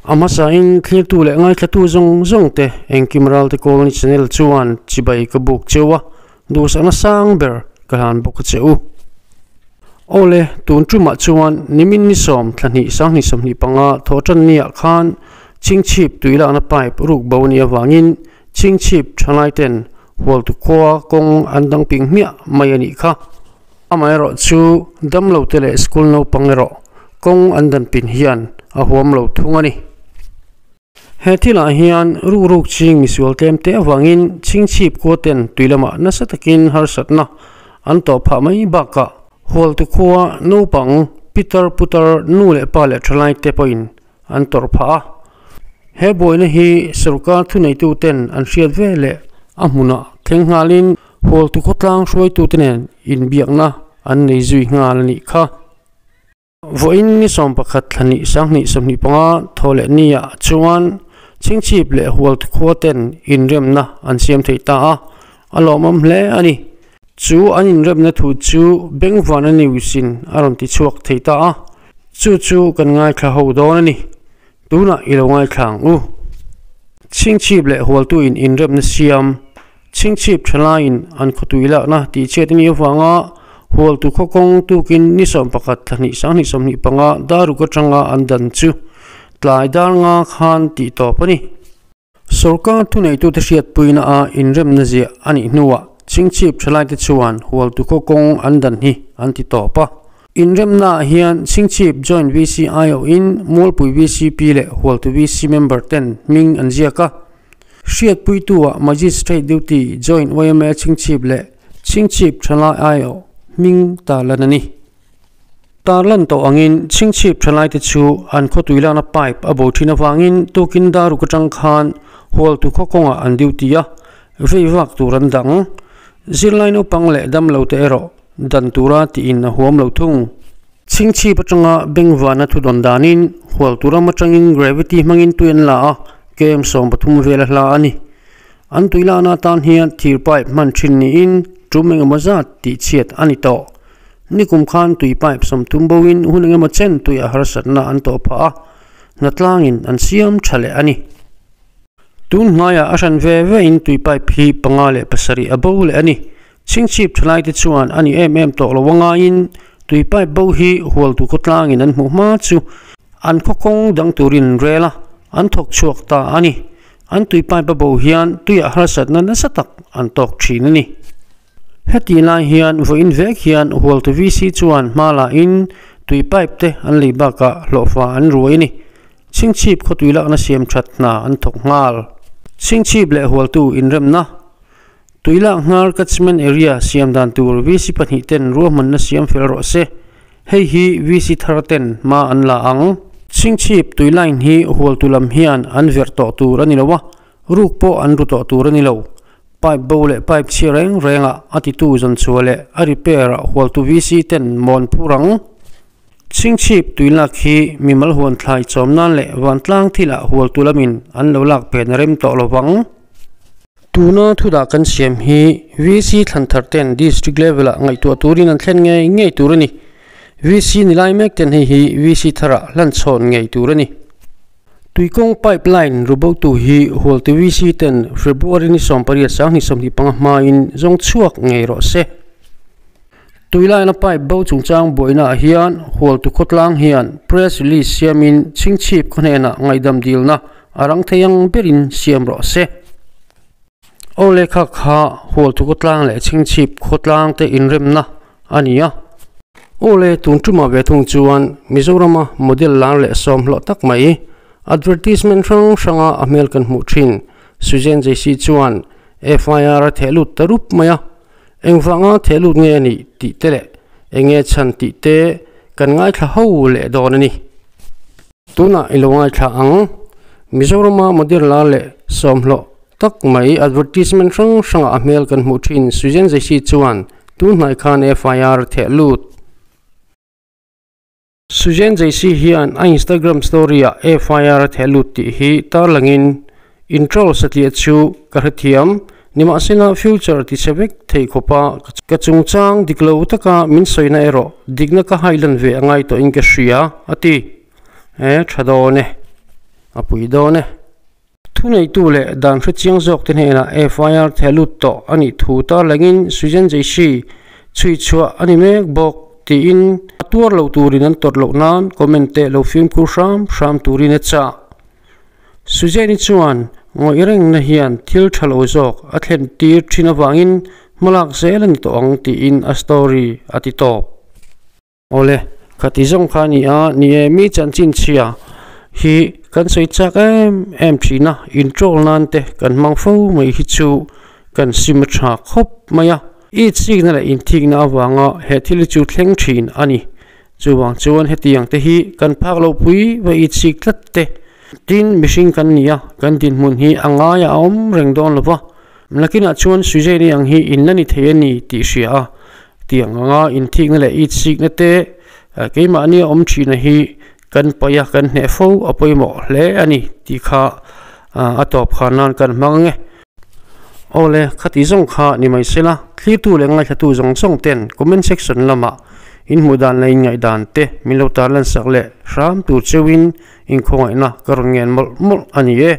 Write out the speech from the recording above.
A hmasain thlirtu leh ngaithlatu zawng zawng te engkim Ralte Colony Channel chuan chibai ka buk cheu a, duhsakna sang ber ka hlan bawk a che u. Awle, tun tumah chuan nimin ni sawm thla hnih sanghnih 25 thawhtan niah khan Chingchhip tuilakna pipe ruk bo a nih avangin Chingchhip thalai ten Hualtu khua kawng an dang ping hmiah mai a nih kha. Amaherawh chu damlo te leh school naupang erawh kawng an dan pin hian a huam lo thung a ni. He thilah hian rukruk ching misual tlem te avangin Chingchhip khua ten tui lamah nasa takin harsatna an tawh phah mai bakah Hualtu khua naupang pitar putar nu leh pa leh thalai te pawhin an tawrh phah a. He buaina hi sorkar thuneitu ten an hriat ve leh a hmunah thleng nghalin Hualtu khawtlang hruaitute nen inbiakna an nei zui nghal a nih kha. Vawiin ni 11 thla hnih 20 25 thaw leh niah chuan Chingchhip leh Hualtu khua ten inremna an siam thei ta a, a lawmawm hle a ni. Chu an inremna thu chu Bengvana News-in a rawn ti chhuak thei ta a. Chu chu kan ngaithla ho dawn a ni. Tunah i lo ngaithla ang u. Chhingchhip leh Hualtuin inremna siam, Chhingchhip thalaiin an khawtui lakna tih chhiat a nih avanga Hualtu khaw kawng tukin ni 11 thla hnih 20 25 daruk atanga an dan chu tlai dar nga khan tih tawp a ni. Sorkar thuneitute hriatpuina a inremna ziah a nih hnuah Chingchhip thalaite chuan Hualtu khaw kawng an dan hi an ti tawp a. Inremnaah hian Chingchhip Joint VC aiawhin Mualpui VCP leh Hualtu VC member ten hming an ziak a. Hriatpuitu-ah Magistrate Duty Joint yma Chingchhip leh Chingchhip thalai aiawh hming tarlan a ni. Tarlan tawh angin Chhingchhip thalaite chu an khawtui lakna pipe a bo thin avangin tukin daruk atang khan Hualtu khaw kawngah an duty a, vei vak tur an dang. Zirlai naupang leh damlo te erawh dan tura tiin a huam lo thung. Chhingchhip atanga bengvana thu dawn danin Hualtu ram atangin gravity hmangin tui an la a, km 13 vel a hla a ni. An tui lakna atan hian thir pipe hman thin niin tum engemaw zat tihchhiat a ni tawh. Nikum khan tui pipe 30 boin hun engemaw chen tui a harsatna an tawh phah a, hnatlangin an siam tha leh a ni. Tun hnuaiah a hran ve ve in tui pipe hi panga leh pasarih a bo leh a ni. Chhingchhip thalaite chuan a ni em em tawh lo a ngaiin tui pipe bo hi Hualtu khawtlangin an hmuh hma chu an khaw kawng dang turin rel a, an thawk chhuak ta a ni. An tui pipe a bo hian tuiah harsatna nasa tak an tawk thin a ni. Heti lai hian vawiin vek hian Hualtu VC chuan hma la in tui pipe te an lei bakah hlawhfa an ruai a ni. Chhingchhip khawtui lakna siam that hna an thawk nghal. Chhingchhip leh Hualtu inremna Tui lak hnar catchment area siam dan tur VC pahnih ten ruahmanna siam fel rawh se. Hei hi VC thar ten hma an la ang. Chhingchhip tui line hi Hualtu lam hian an verh tawh tur a ni lo a, ruk pawh an ru tawh tur a ni lo. Pipe bo leh pipe chhia reng rengah a titu zawn chhuah leh a repair ah Hualtu VC ten mawn phur ang. Chhingchhip tui lak hi mimal huan thlai chawm nan leh vantlang thilah Hualtu lamin an lo lak pen a rem tawh lo vang. Tuna thudah kan siam hi VC thlan thar ten district level ah ngaihtuah turin an thlen ngei ngei tur a ni. VC ni lai mek ten hei hi VC tharah hlan chhawn ngei tur a ni. Tuikawng pipe line rubotu hi Hualtu VC ten February ni 18 20 25 hmain zawng chhuak ngei rawh se. Tui line a pipe bo chungchang buainaah hian Hualtu khawtlang hian press release siamin Chhingchhip khaw hnenah ngaihdam dilna a rang thei ang berin siam rawh se. Aw lehkha kha Hualtu khawtlang leh Chhingchhip khawtlang te inremna a ni a. Aw le, tun tumah ve thung chuan Mizorama model lar leh sawm hlawh tak mai, advertisement hrang hranga a hmel kan hmuh thin, Suzen Jaisi chuan FIR a theh lut ta rup mai a. Engvanga theh lut nge a nih tih te leh eng nge chhan tih te kan ngaithla ho leh dawn a ni. Tunah i lo ngaithla ang, Mizorama model lar leh sawm hlawh tak mai advertisement hrang hrangah a hmel kan hmuh thin Suzen Jaisi chuan tun hnai khan FIR theh lut. Suzen Jaisi hian a Instagram story-ah FIR a theh lut tih hi tarlangin intro satliah chu ka hrethiam, nimahsela future ti chhe vek thei khawpa ka chungchang dik lo taka min sawina erawh dikna ka hailan ve a ngai tawhin ka hria, a ti. E, tha dawn e. a pui dawn e. Thuneitu leh dan hrechiang zawk te hnenah FIR thehlut tawh a nih thu tarlangin Susan Jaishi chhui chhuah a ni mek bawk tiin a tuar lo turin an tawrh loh nan comment te lo fimkhur hram hram turin a chah. Suzanne-i chuan ngawih rengna hian thil tha lo zawk a thlen tir thin avangin hmalak zel a ni tawh ang tiin a story a ti tawp. Awle, khati zawng kha a ni a, ni e, mi chanchin chhia hi kan sawi chak em em thin a, introll nan te kan hmang fo mai hi chu kan sim a tha khawp mai a, i chikna leh inthikna avanga he thil hi chu thleng thin a ni. Chuvang chuan hetiang te hi kan phak lo pui va i chik tlat te. Tin, mihring kan ni a, kan dinhmun hi a ngaia a awm reng dawn lo va, nakinah chuan Suzanne-i ang hi in la ni thei a ni tih hria a, tiang anga inthikna leh i chikna te keimahni a awm thina hi kan paih a, kan hneh fo a pawimawh hle a ni tih kha a tawp khan nan kan hmang ang e. Awle, khati zawng kha ni mai sela, thlirtu leh ngaithlatu zawng zawng ten comment section lamah in hmuh dan leh in ngaih dan te min lo tarlan sak leh hram tur cheuhin inkhawngaihna ka rawn ngen mawlh mawlh a ni e.